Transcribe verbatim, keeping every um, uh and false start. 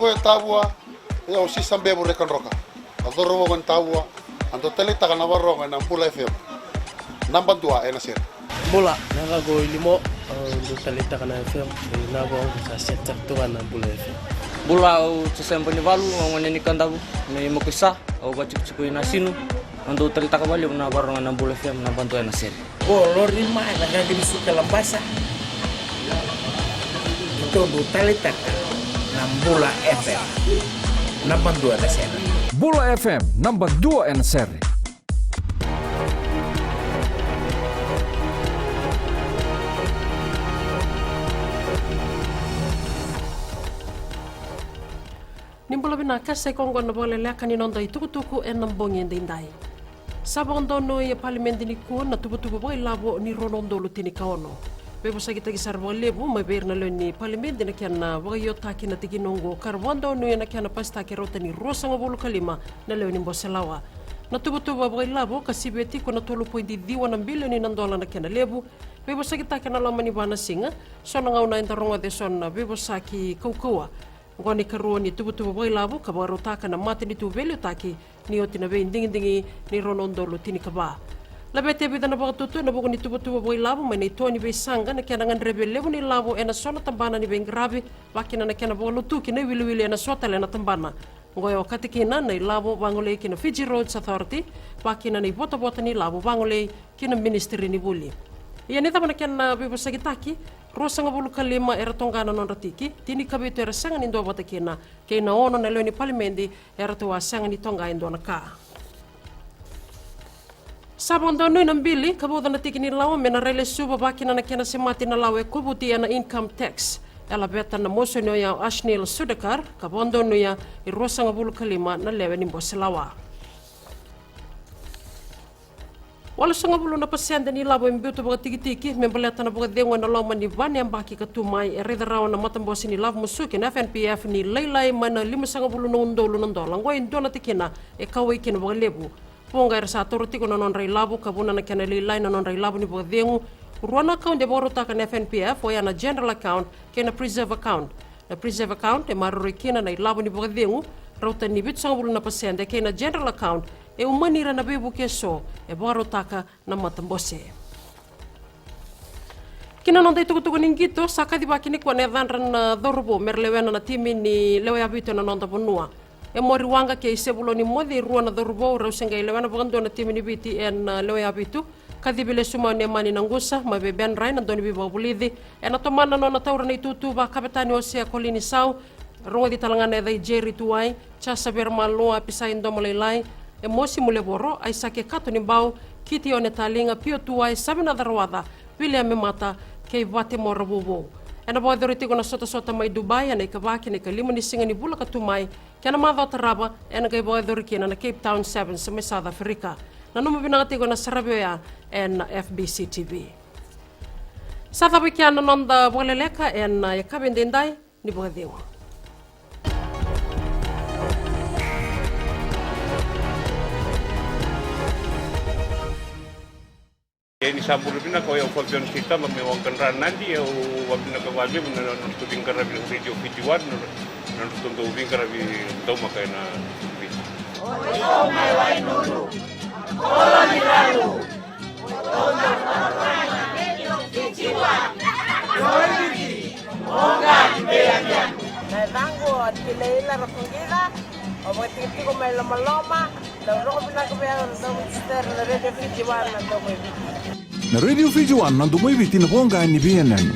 E Tavua, e au Sisa Bevu Rekadroka. A coro voko ni Tavua, a dau taleitaka na varogo ena Bula F M. Naba dua ena sere. Bula, na yacaqu o Ilimo, au dau taleitaka na F M, e na vau sa set tu ga na Bula F M. Bula, au Joseba Nivalu, au gone ni Kadavu, me Mokoisa, au vatikotiko i Nasinu, au dau taleitaka valevu na varogo ena Bula F M, naba dua ena sere. Ko Lori mai na gagi ni suka Labasa. Keitou dau taleitaka na Bula F M. Naba dua na sere. Bula F M, naba dua ena sere. Ni bula vinaka, sa i koya oqo na vakaleleka ni noda itukutuku ena bogi edaidai. Sa vakadonui e palimedi nikua na tuvatuva vakailavo ni rua na udolu tinikaono. Veivosakitaki sara vakalevu mai vei ira na lewe ni palimedi na kena vakaiotaki na tikina oqo, ka ra vakadonuya na kena pasitaki e rauta ni ruasagavulu ka lima na lewe ni bose lawa. Na tuvatuva vakailavo ka sivia tiko na tolu poidi ciwa na bilioni na dola na kena levu, veivosakitaki ena loma ni va na siga, so na gauna eda rogoca e so na veivosaki kaukauwa. Oqo na ikarua ni tuvatuva vakailavo ka vakarautaka na matanitu veiliutaki ni oti na veidigidigi ni rua na udolu tinikava. Laveti e vica na vakatutu ena vuku ni tuvatuva vakailavo mai na ito ni veisaqa, na kena gadrevi e levu na ilavo ena so na tabana ni veiqaravi, vakakina na kena vakalotuki na iwiliwili ena so tale na tabana. Oqo e okati kina na ilavo vagolei ki na Fiji Roads Authority, vakakina na ivotavota ni ilavo vagolei ki na Minisitiri ni Vuli. Ia ni cava na kena veivosakitaki, ruasagavulu ka lima era toqa na nodra tiki, tinikavitu era sega ni duavata kina, kei na ono na lewe ni palimedi eratou a sega ni toqa e dua na ka. Sa vakadonui na bili ka vauca na tiki ni lawa me na railesuva, vakakina na kena semati na lawa e kovuti ena income tax. E laveta na mosoni oya o Ashneel Sudhakar ka vakadonuya e ruasagavulu ka lima na lewe ni bose lawa. Walusagavulu na pasede ni lavo e biuta vakatikitiki me baleta na vakacegu ena loma ni va na yabaki ka tu mai, e raica rawa na matabose ni lavo musuki na F N P F ni lailai mai na limasagavulu na udolu na dola. Oqo e dua na tikina e kauwai kina vakalevu. Vuqa era sa taura tiko na nodra ilavo ka vuna na kena lailai na nodra ilavo ni vakacegu. Rua na account e vakarautaka na F N P F, oya na general account kei na preserve account. Na preserve account e maroroi kina na ilavo ni vakacegu, rauta ni vitusagavulu na pasede, kei na general account e umani ira na veivuke eso e vakarautaka na matabose. Ki na noda itukutuku ni qito, sa kacivaki nikua na yacadra na cauravou me ra lewena na timi ni lewe vitu ena noda vanua. E Mori Waqa kei Sevuloni Moce, e rua na cauravou rau se qai lewena vakadua na timi ni Viti ena lewe vitu. Kacivi lesu mai o Nemani Naqusa mai vei Ben Rai na dauniveivakavulici. Ena tomana na nona taura na itutu vakavetani o Osea Kolinisau. Rogoci tale ga na yaca i Jerry Tuwai, Jasa Veremalua, Pisai Domolailai, Emosi Mulevoro, Aisake Katonibau, Kitione Taliga, Pio Tuwai, Savinaca Rawaca, Viliame Mata kei Vatemora Vouvou. Ena vakayacori tiko na sotasota mai Dubai ena ikava ki na ikalima ni siga ni vula ka tu mai, kei na macawa tarava ena qai vakayacori kina na Cape Town Sevens mai South Africa. Nanuma vinaka tiko na saravi oya ena F B C T V. Sa cava i kea na noda vakaleleka ena yakavi edaidai. Ni vakacegu. Ia ni sa bula vinaka, o yau Fabian Seitama mai Waqadra, Nadi. Au vakavinavinaka vakalevu na nodratou veiqaravi na Radio Fiji One, na nodratou dau veiqaravi daumaka ena Fiji. Na yacaqu o Tileila Rakuqica, au vakatikotiko mai Lomaloma. Dau rogo vinaka vei au na Domo Sister na Radio Fiji One, na Domo i Viti. Na Radio Fiji One, na Domo i Viti, na voqa ni veiyanuyanu.